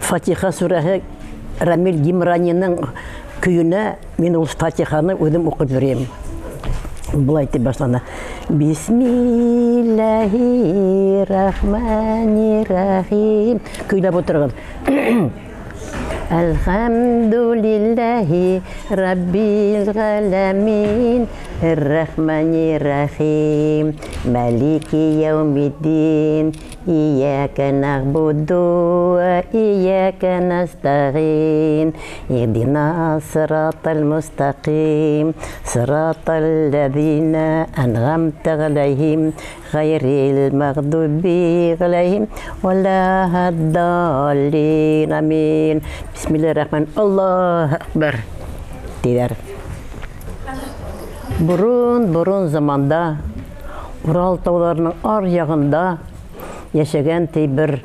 Фатиха сүрәһе Рамил Гимраниның көйөнә мин ул Фатиханы үҙем уҡып йөрөйөм. Былай итеп башлана. Бисмилләһир-рахманир-рахим. Көйләп ултырығыҙ. Әлхәмдүлилләһи раббил ғәләмин, эр-рахманир-рахим, малики яумиддин, إياك نعبد وإياك نستعين، اهدنا الصراط المستقيم، صراط الذين أنعمت عليهم، غير المغضوب عليهم ولا الضالين. آمين. بسم الله الرحمن الله أكبر. Тиҙәр. Борон-борон заманда Урал тауҙарының ар яғында йәшәгән ти бер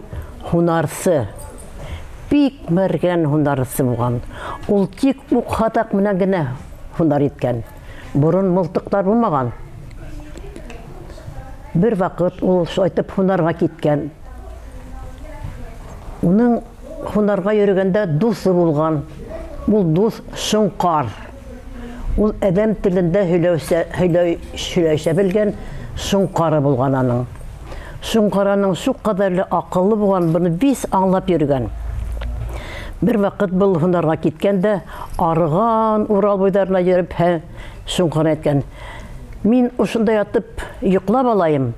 һунарсы. Бик мәргән һунарсы булған. Ул тик уҡ-һаҙаҡ менән генә һунар иткән. Борон мылтыҡтар булмаған. Бер ваҡыт ул шулайтып һунарға киткән. Уның һунарға йөрөгәндә дуҫы булған. Ул дуҫ шоңҡар. Ул әҙәм телендә һөйләшә белгән шоңҡары булған аның. Шоңҡараның шул ҡәҙәрле аҡыллы булған, быны бис аңлап йөрөгән. Бер ваҡыт был һунарға киткән дә, арыған Урал буйҙарына йөрөп, шоңҡар әйткән: Мин ошонда ятып йоҡлап алайым,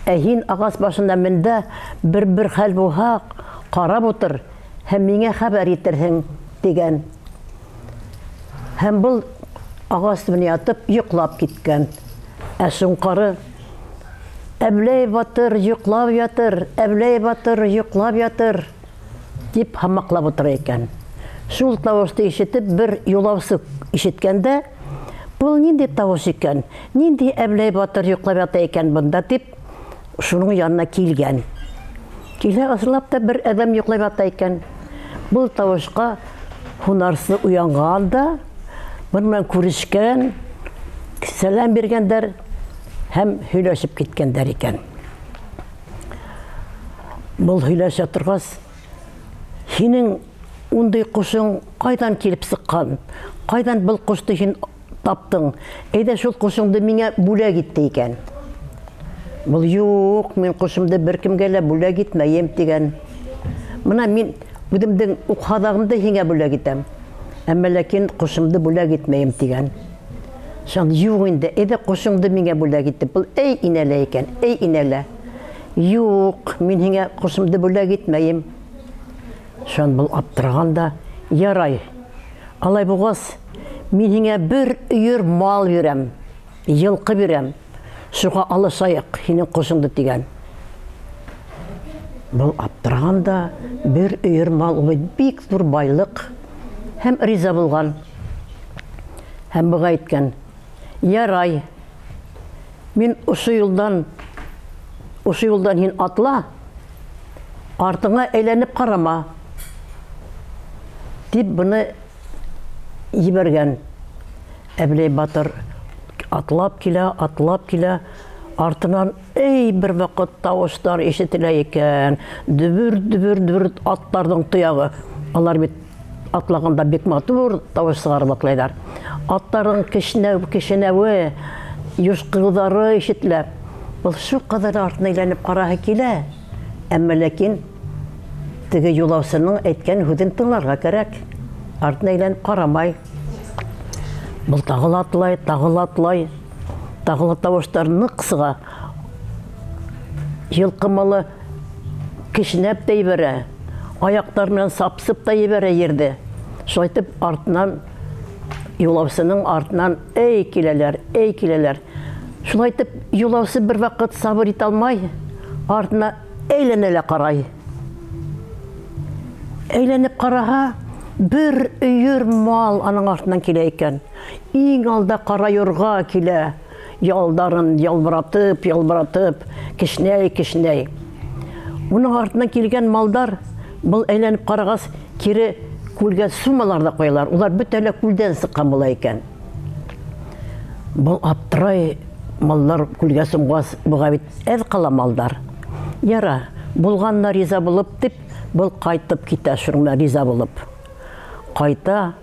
ә һин ағас башында мендә бер-бер хәл булһа, ҡарап ултыр һәм миңә хәбәр итерһең, тигән. Һәм был ағас төбөнә ятып йоҡлап киткән. Ә шоңҡары: Әбләй батыр йоҡлап ятыр, Әбләй батыр йоҡлап ятыр, тип һамаҡлап ултыра икән. Шул тауышты ишетеп, бер юлаусы ишеткәндә, был ниндәй тауыш икән, ниндәй Әбләй батыр йоҡлап ята икән бында, тип шуның янына килгән. Килә, ысынлап та бер әҙәм йоҡлап ята икән. Был тауышҡа һунарсы уянған да, бының менән күрешкән, сәләм биргәндәр һәм һөйләшеп киткәндәр икән. Был һөйләшә торғас, һинең ундай ҡошоң ҡайҙан килеп сыҡҡан? Ҡайҙан был ҡошто һин таптың? Әйҙә шул ҡошоңдо миңә бүләк итте икән. Был: юҡ, мин ҡошомдо бер кемгә лә бүләк итмәйем, тигән. Бына мин үҙемдең уҡ-һаҙағымды һиңә бүләк итәм, әммә ләкин ҡошомдо бүләк итмәйем, тигән. Шан: юҡ инде, әйҙә ҡошоңдо миңә бүләк итеп. Был эй инәлә икән, эй инәлә. Юҡ, мин һиңә ҡошомдо бүләк итмәйем. Шан был аптыраған да, ярай, алай булғас, мин һиңә бер өйөр мал бирәм, йылҡы бирәм, шуға алышайыҡ һинең ҡошоңдо, тигән. Был аптыраған да, бер өйөр мал ул бит бик ҙур байлыҡ, һәм риза булған. Һәм быға әйткән: ярай, мин ошо юлдан һин атла, артыңа әйләнеп ҡарама, тип быны ебәргән. Әбләй батыр атлап килә, атлап килә, артынан эй бер ваҡыт тауыштар ишетелә икән. Дөбөр, дөбөр, дөбөр аттарҙың тояғы. Алар бит атлағанда бик матур тауыш сығарып атлайҙар. Аттарҙың кешнәүе, юшҡыуҙары ишетелә. Был шул ҡәҙәр артына әйләнеп ҡараһы килә, әммә ләкин теге юлаусының әйткән һүҙен тыңларға кәрәк. Артына әйләнеп ҡарамай. Был тағы ла атлай, тағы ла атлай, тағы ла тауыштар ныҡ сыға. Йылҡы малы кешнәп тә ебәрә, аяҡтар менән сапсып та ебәрә ерҙе. Шулай итеп артынан, юлаусының артынан эй киләләр, эй киләләр. Шулай итеп юлаусы бер ваҡыт сабыр итә алмай, артына әйләнә лә ҡарай. Әйләнеп ҡараһа, бер өйөр мал аның артынан килә икән. Иң алда ҡара юрға килә, ялдарын ялбыратып, ялбыратып, кешнәй, кешнәй. Уның артынан килгән малдар, был әйләнеп ҡарағас, кире күлгә сумалар ҙа ҡуялар. Улар бөтә лә күлдән сыҡҡан була икән. Был аптырай, малдар күлгә сумғас, быға бит әҙ ҡала малдар. Яра, Булғанына риза булып дип, был ҡайтып китә шуның менән риза булып. Ҡайта.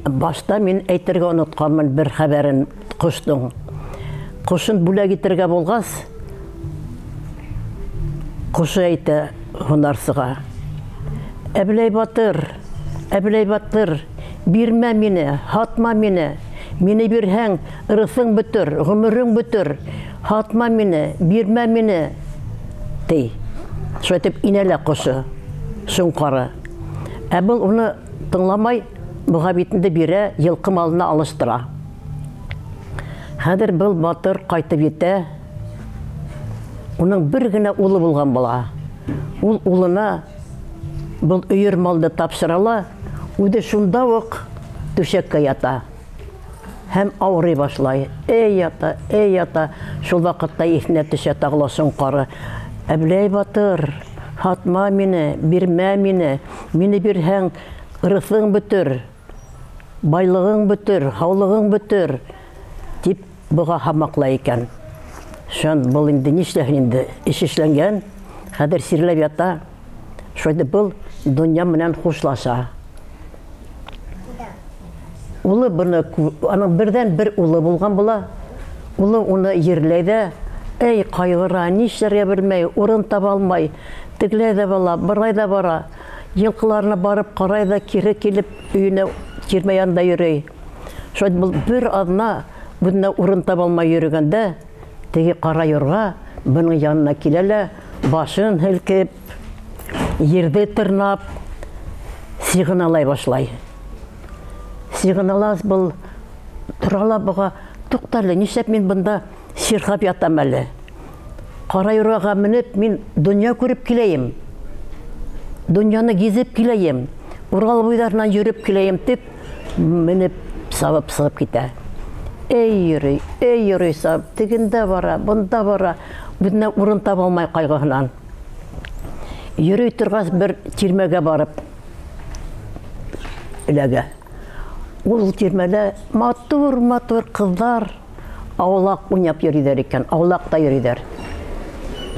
Башта мин әйтергә онотҡанмын бер хәбәрен ҡоштоң. Ҡошон бүләк итергә булғас, ҡошо әйтә һунарсыға: Әбләй батыр, Әбләй батыр, бирмә мине, һатма мине. Мине бирһәң, ырыҫың бөтөр, ғүмерең бөтөр. Һатма мине, бирмә мине, ти. Шулай итеп инә лә ҡошо, шоңҡары. Ә был уны тыңламай, быға бит инде бирә, йылҡы малына алыштыра. Хәҙер был батыр ҡайтып етә. Уның бер генә улы булған була. Ул улына был өйөр малды тапшыра ла, үҙе шунда уҡ түшәккә ята. Һәм ауырый башлай. Эй ята, эй ята. Шул ваҡытта иҫенә төшә тағы ла шоңҡары. Әбләй батыр, һатма мине, бирмә мине. Мине бирһәң, ырыҫың бөтөр, байлығың бөтөр, һаулығың бөтөр, тип быға һамаҡлай икән. Шунан был инде нишләһен инде, эш эшләнгән, хәҙер сирләп ята. Шулай итеп был донъя менән хушлаша. Улы быны, аның берҙән бер улы булған була. Улы уны ерләй ҙә, эй, ҡайғыра, нишләргә белмәй, урын таба алмай, тегеләй ҙә бала, былай ҙа бара. Йылҡыларына барып ҡарай ҙа, кире килеп өйөнә тирмә янында йөрөй. Шулай итеп был бер аҙна үҙенә урын таба алмай йөрөгәндә, теге ҡара юрға бының янына килә лә, башын һелкеп, ерҙе тырнап, сиғыналай башлай. Сиғыналас был тора ла быға, туҡта әле, нишләп мин бында сирхап ятам әле? Ҡара юрғаға менеп, мин донъя күреп киләйем. Донъяны гизеп киләйем. Урал буйҙарынан йөрөп киләйем тип, менеп сабып сығып китә. Эй йөрөй, эй йөрөй сабып, тегендә бара, бында бара, үҙенә урын таба алмай ҡайғыһынан. Йөрөй торғас бер тирмәгә барып эләгә. Ул тирмәлә матур-матур ҡыҙҙар аулаҡ уйнап йөрөйҙәр икән, аулаҡта йөрөйҙәр.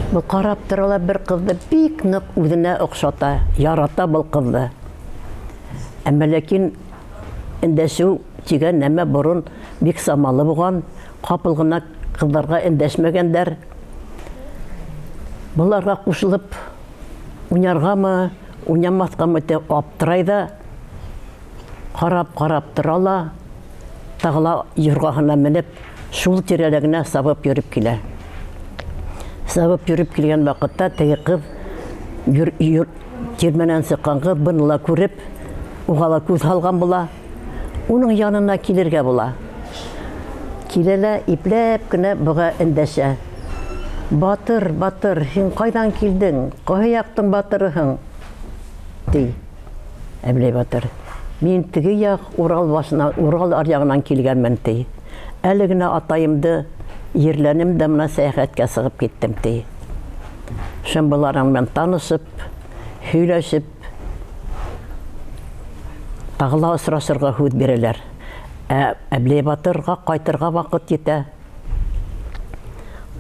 Был ҡарап тора ла бер ҡыҙҙы бик ныҡ үҙенә оҡшата, ярата был ҡыҙҙы. Әммә ләкин эндәшеү тигән нәмә борон бик самалы булған, ҡапыл ғына ҡыҙҙарға эндәшмәгәндәр. Быларға ҡушылып уйнарғамы, уйнамаҫҡамы тип аптырай ҙа, ҡарап-ҡарап тора ла, тағы ла юрғаһына менеп, шул тирәлә генә сабып йөрөп килә. Сабып йөрөп килгән ваҡытта теге ҡыҙ тирмәнән сыҡҡан ҡыҙ быны ла күреп, уға ла күҙ һалған була. Уның янына килергә була. Килә лә ипләп кенә быға эндәшә. Батыр, батыр, һин ҡайҙан килдең? Ҡайһы яҡтың батырыһың? Ти. Әбләй батыр. Мин теге яҡ Урал башына, Урал аръяғынан килгәнмен, ти. Әле генә атайымды ерләнем дә мына сәйәхәткә сығып киттем, ти. Шунан быларың менән танышып, һөйләшеп, тағы ла осрашырға һүҙ бирәләр. Ә Әбләй батырға ҡайтырға ваҡыт етә.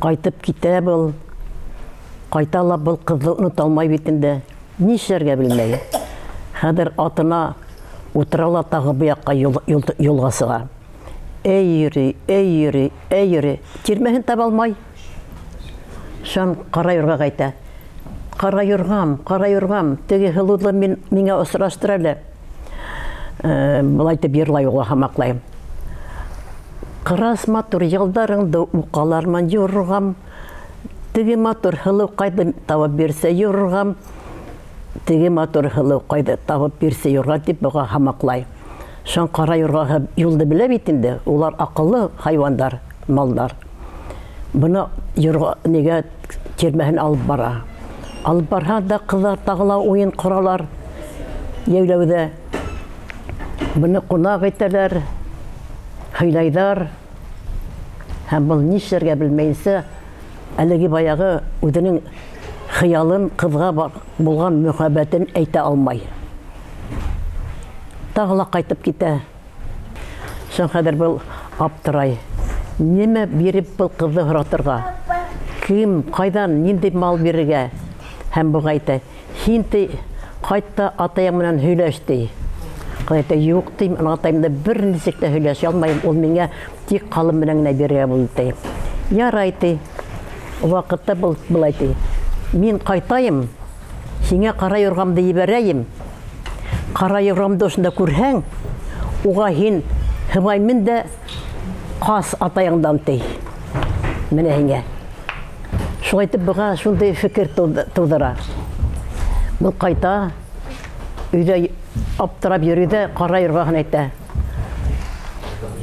Ҡайтып китә был. Ҡайта ла был ҡыҙҙы онота алмай бит инде. Нишләргә белмәй. Хәҙер атына утыра ла тағы был яҡҡа юлға сыға. Эй йөрөй, эй йөрөй, эй йөрөй. Тирмәһен таба алмай. Шунан ҡара юрғаға әйтә. Ҡара юрғам, ҡара юрғам, теге һылыуҙы миңә осраштыр әле. Былай итеп йырлай уға һамаҡлайым. Ҡырас матур йылдарыңды уҡаларман юрғам. Теге матур һылыу ҡайҙа табып бирсә юрғам. Теге матур һылыу ҡайҙа табып бирсә юрға тип быға һамаҡлай. Шунан ҡара юрғаһы юлды белә бит инде. Улар аҡыллы хайуандар, малдар. Быны юрға нигә тирмәһен алып бара. Алып барһа да ҡыҙҙар тағы ла уйын ҡоралар. Йәйләүҙә быны ҡунаҡ итәләр, һыйлайҙар. Һәм был нишләргә белмәйенсә, әлеге баяғы үҙенең хыялын, ҡыҙға булған мөхәббәтен әйтә алмай. Тағы ла ҡайтып китә. Шунан хәҙер был аптырай. Нимә биреп был ҡыҙҙы һоратырға? Кем, ҡайҙан, ниндәй мал бирергә? Һәм быға әйтә, һин ти ҡайт та атайың менән һөйләш ти. Ҡыҙ әйтә, юҡ ти, мин атайымды бер нисек тә һөйләшә алмайым, ул миңә тик ҡалым менән генә бирергә булды ти. Ярай ти. Ваҡытта был былай ти. Мин ҡайтайым, һиңә ҡара юрғамды ебәрәйем. Ҡара юрғамды ошонда күрһәң, уға һин һыбай мен дә ҡас атайыңдан ти. Менә һиңә. Шулай итеп быға шундай фекер тыуҙыра. Был ҡайта, өйҙә аптырап йөрөй ҙә ҡара юрғаһын әйтә.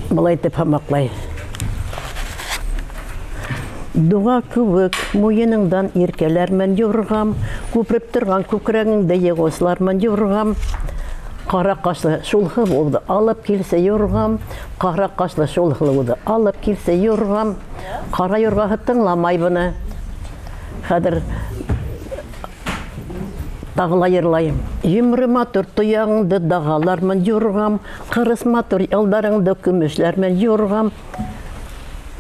Былай итеп һамаҡлай. Дуға кеүек муйыныңдан иркәләрмен юрғам, күпереп торған күкрәгеңде йығыусылармын юрғам. Ҡара ҡашлы шул һылыуҙы алып килсә юрғам, ҡара ҡашлы шул һылыуҙы алып килсә юрғам. Ҡара юрғаһы тыңламай быны. Хәҙер тағы ла йырлайым. Йомро матур тояғыңды дағалармын юрғам, ҡырыс матур ялдарыңды көмөшләрмен юрғам.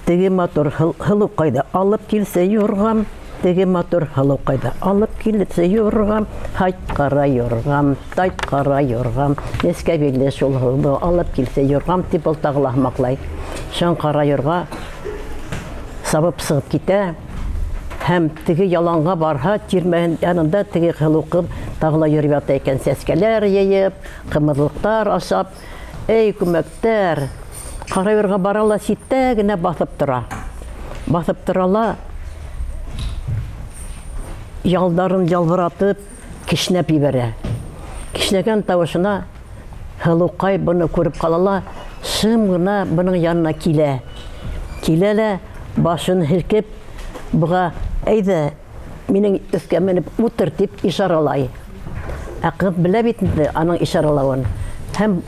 Теге матур һылыуҡайҙы алып килсә юрғам, теге матур һылыуҡайҙы алып килсә юрғам. Һайт ҡара юрғам, тайт ҡара юрғам, нескә биле шул һылыуҙы алып килсә юрғам, тип был тағы ла һамаҡлай. Шунан ҡара юрға сабып сығып китә. Һәм теге яланға барһа, тирмәһен янында теге һылыу ҡыҙ тағы ла йөрөп ята икән, сәскәләр йыйып, ҡымыҙлыҡтар ашап. Эй, күмәктәр! Ҡара юрға бара ла ситтә генә баҫып тора. Баҫып тора ла, ялдарын ялбыратып, кешнәп ебәрә. Кешнәгән тауышына һылыуҡай быны күреп ҡала ла, шым ғына бының янына килә. Килә лә, башын һелкеп, быға, әйҙә, минең өҫкә менеп утыр, тип ишаралай. Ә ҡыҙ белә бит инде аның ишаралауын. Һәм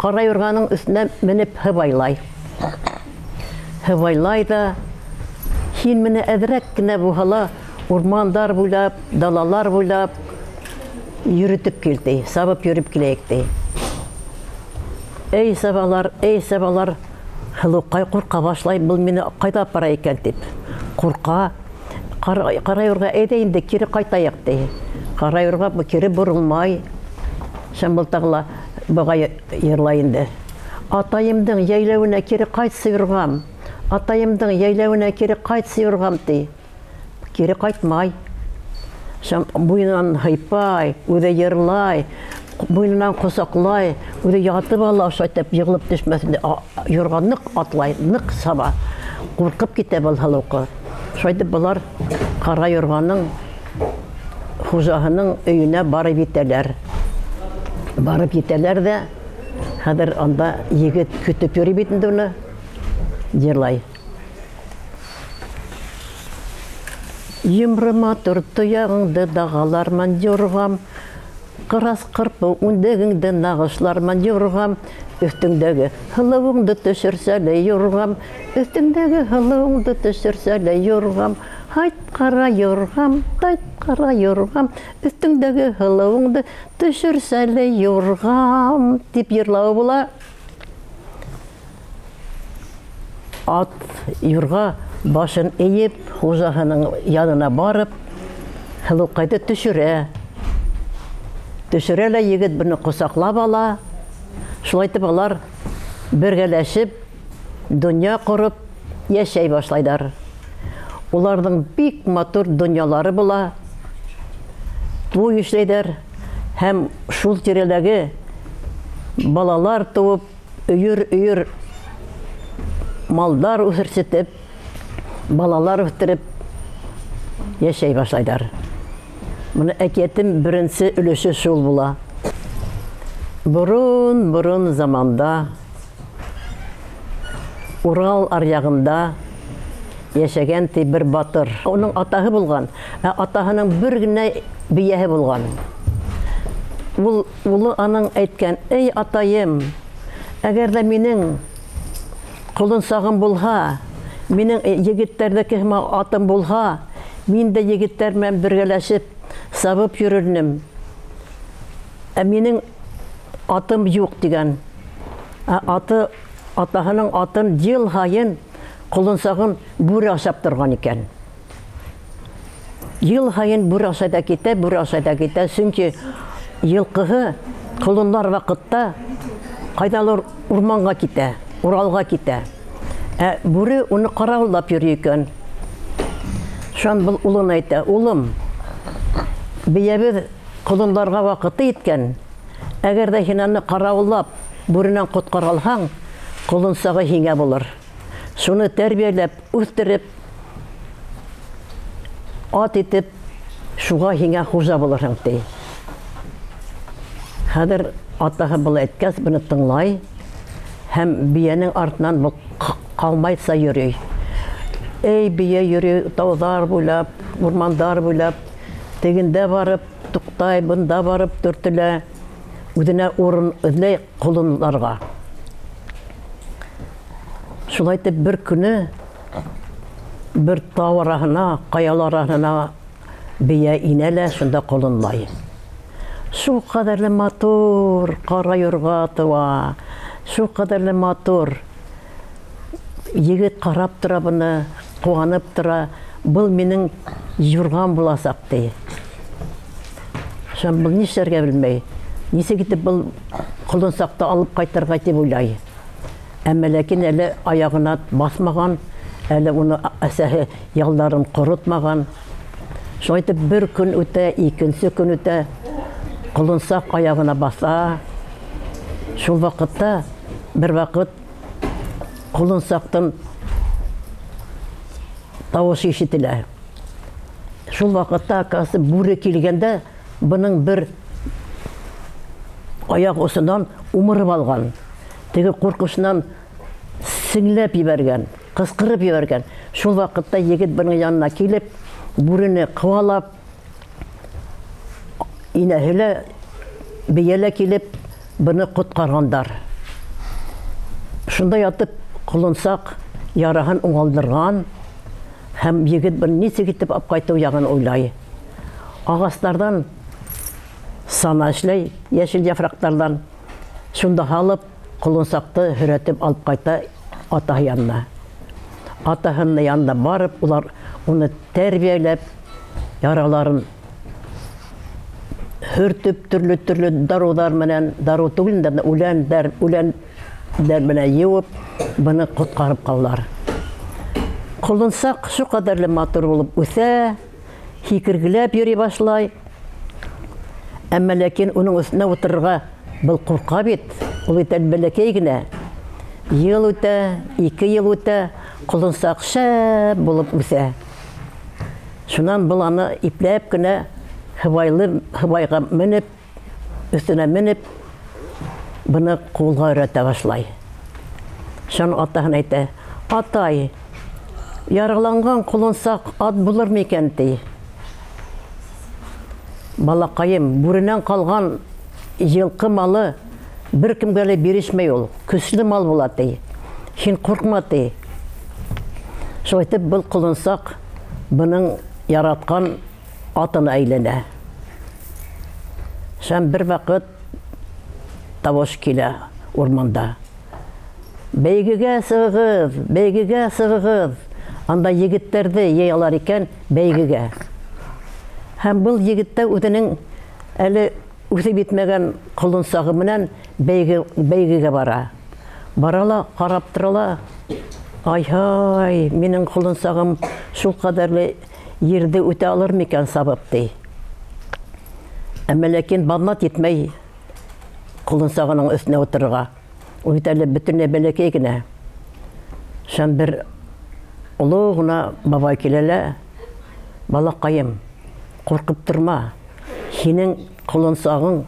ҡара юрғаның өҫтөнә менеп һыбайлай. Һыбайлай ҙа, һин менә әҙерәк кенә булһа ла урмандар буйлап, далалар буйлап йөрөтөп кил, ти, сабып йөрөп киләйек, ти. Эй, сабалар, эй, сабалар, һылыуҡай ҡурҡа башлай, был мине ҡайҙа апара икән, тип. Ҡурҡа. Ҡара юрға, әйҙә инде, кире ҡайтайыҡ, ти. Ҡара юрға кире боролмай. Шәмбыл тағы ла быға йырлай инде. Атайымдың йәйләүенә кире ҡайтсы юрғам, атайымдың йәйләүенә кире ҡайтсы юрғам, ти. Кире ҡайтмай. Шәм буйынан һыйпай, үҙе йырлай, буйынан ҡосаҡлай, үҙе ятып ала, ошолай итеп йығылып төшмәҫен, юрға ныҡ атлай, ныҡ саба. Ҡурҡып китә был һылыу ҡыҙ. Шулай итеп былар ҡара юрғаның хужаһының өйөнә барып етәләр. Барып етәләр ҙә, хәҙер анда егет көтөп йөрөй бит инде уны, йырлай. Йомро матур тояғыңды дағаларман юрғам, ҡырас ҡырпы үндәгеңде нағышларман юрғам, өҫтөңдәге һылыуыңды төшөрсә лә юрғам, өҫтөңдәге һылыуыңды төшөрсә лә юрғам. Һайт ҡара юрғам, тайт ҡара юрғам, өҫтөңдәге һылыуыңды төшөрсә лә юрғам, тип йырлауы була. Ат юрға башын эйеп, хужаһының янына барып, һылыуҡайҙы төшөрә. Төшөрә лә егет быны ҡосаҡлап ала. Шулай итеп алар бергәләшеп, донъя ҡороп йәшәй башлайҙар. Уларҙың бик матур донъялары була. Туй эшләйҙәр һәм шул тирәләге балалар тыуып, өйөр-өйөр малдар үҫерсетеп, балалар үҫтереп йәшәй башлайҙар. Быны әкиәттең беренсе өлөшө шул була. Борон-борон заманда Урал аръяғында йәшәгән ти бер батыр. Уның атаһы булған, ә атаһының бер генә бейәһе булған. Ул улы аның әйткән: "Эй, атайым, әгәр ҙә минең ҡолонсағым булһа, минең егеттәрҙеке һымаҡ атым булһа, мин дә егеттәр менән бергәләшеп сабып йөрөр инем. Ә минең атым юҡ", тигән. Ә аты, атаһының атын йыл һайын ҡолонсағын бүре ашап торған икән. Йыл һайын бүре ашай ҙа китә, бүре ашай ҙа китә, сөнки йылҡыһы ҡолонлар ваҡытта ҡайҙалыр урманға китә, Уралға китә. Ә бүре уны ҡарауыллап йөрөй икән. Шунан был улына әйтә: "Улым, бейәбеҙ ҡолонларға ваҡыты еткән. Әгәр ҙә һин аны ҡарауыллап бүренән ҡотҡара алһаң, ҡолонсағы һиңә булыр. Шуны тәрбиәләп, үҫтереп, ат итеп, шуға һиңә хужа булырһың", ти. Хәҙер атаһы был әйткәс, быны тыңлай һәм бейәнең артынан был ҡалмайса йөрөй. Эй, бейә йөрөй тауҙар буйлап, урмандар буйлап, тегендә барып туҡтай, бында барып төртөлә, үҙенә урын эҙләй ҡолонларға. Шулай итеп бер көнө бер тау араһына, ҡаялар араһына бейә инә лә шунда ҡолонлай. Шул ҡәҙәрле матур ҡара юрға тыуа, шул ҡәҙәрле матур. Егет ҡарап тора быны, ҡыуанып тора, был минең юрғам буласаҡ, ти. Шунан был нишләргә белмәй, нисек итеп был ҡолонсаҡты алып ҡайтырға тип уйлай. Әммә ләкин әле аяғына баҫмаған, әле уны әсәһе ялдарын ҡоротмаған. Шулай итеп бер көн үтә, икенсе көн үтә, ҡолонсаҡ аяғына баҫа. Шул ваҡытта бер ваҡыт ҡолонсаҡтың тауышы ишетелә. Шул ваҡытта, оказывается, бүре килгәндә бының бер аяҡ осонан умырып алған. Теге ҡурҡышынан сеңләп ебәргән, ҡысҡырып ебәргән. Шул ваҡытта егет бының янына килеп, бүрене ҡыуалап, инәһе лә, бейә лә килеп, быны ҡотҡарғандар. Шунда ятып ҡолонсаҡ яраһын уңалдырған һәм егет быны нисек итеп алып ҡайтыу яғын уйлай. Ағастарҙан сана эшләй, йәшел яфраҡтарҙан. Шунда һалып, ҡолонсаҡты һөрәтеп алып ҡайта атаһы янына. Атаһының янына барып, улар уны тәрбиәләп, яраларын һөртөп, төрлө-төрлө дарыуҙар менән, дарыу түгел инде, үләндәр, үләндәр менән йыуып, быны ҡотҡарып ҡалалар. Ҡолонсаҡ шул ҡәҙәрле матур булып үҫә, һикергеләп йөрөй башлай. Әммә ләкин уның өҫтөнә ултырырға был ҡурҡа бит, ул бит әле бәләкәй генә. Йыл үтә, 2 йыл үтә, ҡолонсаҡ шәп булып үҫә. Шунан был аны ипләп кенә һыбайға менеп, өҫтөнә менеп, быны ҡулға өйрәтә башлай. Шунан атаһына әйтә: "Атай, яраланған ҡолонсаҡ ат булыр микән?" ти. Балаҡайым, бүренән ҡалған йылҡы малы бер кемгә лә бирешмәй ул, көслө мал була, ти. Һин ҡурҡма, ти. Шулай итеп был ҡолонсаҡ бының яратҡан атына әйләнә. Шунан бер ваҡыт тауыш килә урманда. Бәйгегә сығығыҙ, бәйгегә сығығыҙ. Анда егеттәрҙе йыялар икән бәйгегә. Һәм был егеттәр үҙенең әле үҫеп етмәгән ҡолонсағы менән бәйгегә бара. Бара ла, ҡарап тора ла, ай-һай, минең ҡолонсағым шул ҡәҙәрле ерҙе үтә алыр микән сабып, ти. Әммә ләкин баҙнат етмәй ҡолонсағының өҫтөнә ултырырға. Ул бит әле бөтөнләй бәләкәй генә. Шунан бер оло ғына бабай килә лә: "Балаҡайым, ҡурҡып торма, һинең ҡолонсағың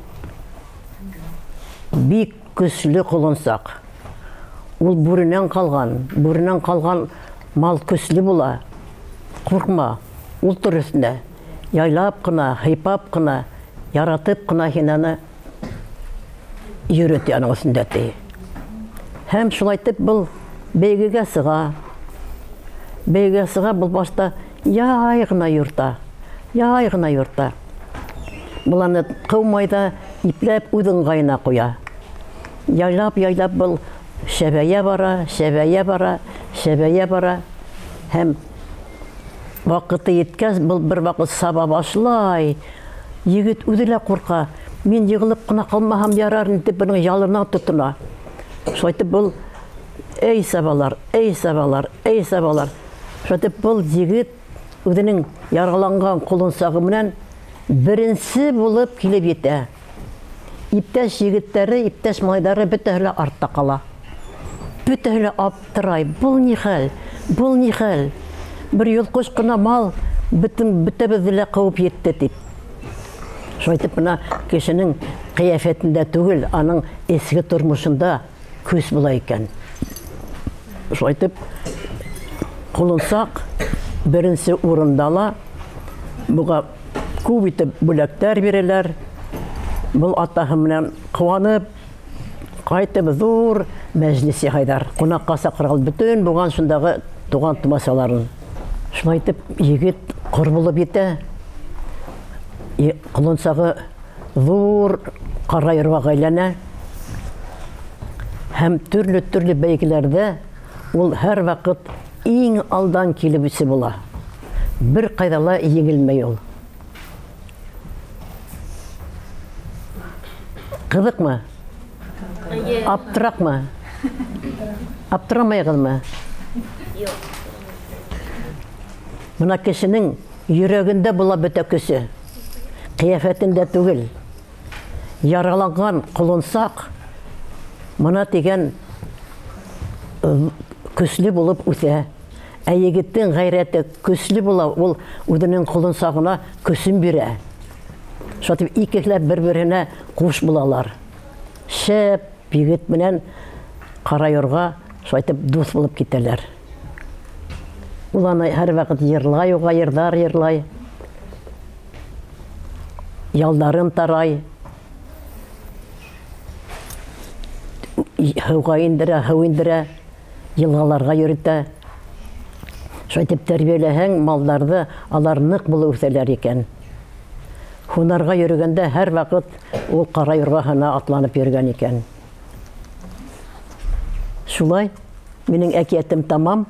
бик көслө ҡолонсаҡ. Ул бүренән ҡалған, бүренән ҡалған мал көслө була. Ҡурҡма, ултыр өҫтөнә. Яйлап ҡына, һыйпап ҡына, яратып ҡына һин аны йөрөт аның өҫтөндә", ти. Һәм шулай итеп был бәйгегә сыға. Бәйгегә сыға, был башта яй ғына юрта, яй ғына юрта. Был аны ҡыумай ҙа, ипләп үҙ ыңғайына ҡуя. Яйлап-яйлап был шәбәйә бара, шәбәйә бара, шәбәйә бара. Һәм Ваҡыты еткәс, был бер ваҡыт саба башлай. Егет үҙе лә ҡурҡа. Мин йығылып ҡына ҡалмаһам ярар тип бының ялына тотона. Шулай итеп был эй сабалар, эй сабалар, эй сабалар. Шулай итеп был егет үҙенең яраланған ҡолонсағы менән беренсе булып килеп етә. Иптәш егеттәре, иптәш малайҙары бөтәһе лә артта ҡала. Бөтәһе лә аптырай. Был ни хәл? Был ни хәл? Бер йолҡош ҡына мал бөтәбеҙҙе лә ҡыуып етте тип. Шулай итеп бына кешенең ҡиәфәтендә түгел, аның эске тормошонда көс була икән. Шулай итеп ҡолонсаҡ беренсе урында ла быға күп итеп бүләктәр бирәләр. Был атаһы менән ҡыуанып ҡайтып ҙур мәжлес яһайҙар. Ҡунаҡҡа саҡырған бөтөн булған шундағы туған тумасаларын. Шулай итеп егет ҡор булып етә. Ҡолонсағы ҙур ҡара юрғаға әйләнә. Һәм төрлө-төрлө бәйгеләрҙә ул һәр ваҡыт иң алдан килеп үсе була. Бер ҡайҙа ла еңелмәй ул. Ҡыҙыҡмы? Аптыраҡмы? Аптырамайғыҙмы? Юҡ. Бына кешенең йөрәгендә була бөтә көсө. Ҡиәфәтендә түгел. Яраланған ҡолонсаҡ мына тигән көслө булып үҫә. Ә егеттең ғәйрәте көслө була, ул үҙенең ҡолонсағына көсөн бирә. Шулай итеп икеһе бер-береһенә ҡуш булалар. Шәп егет менән ҡара юрға шулай итеп дуҫ булып китәләр. Ул аны һәр ваҡыт йырлай, уға йырҙар йырлай. Ялдарын тарай. Һыуға индерә, һыу индерә, йылғаларға йөрөтә. Шулай итеп тәрбиәләһәң малдарҙы, алар ныҡ булып үҫәләр икән. Һунарға йөрөгәндә һәр ваҡыт ул ҡара юрғаһына атланып йөрөгән икән. Шулай, минең әкиәтем тамам.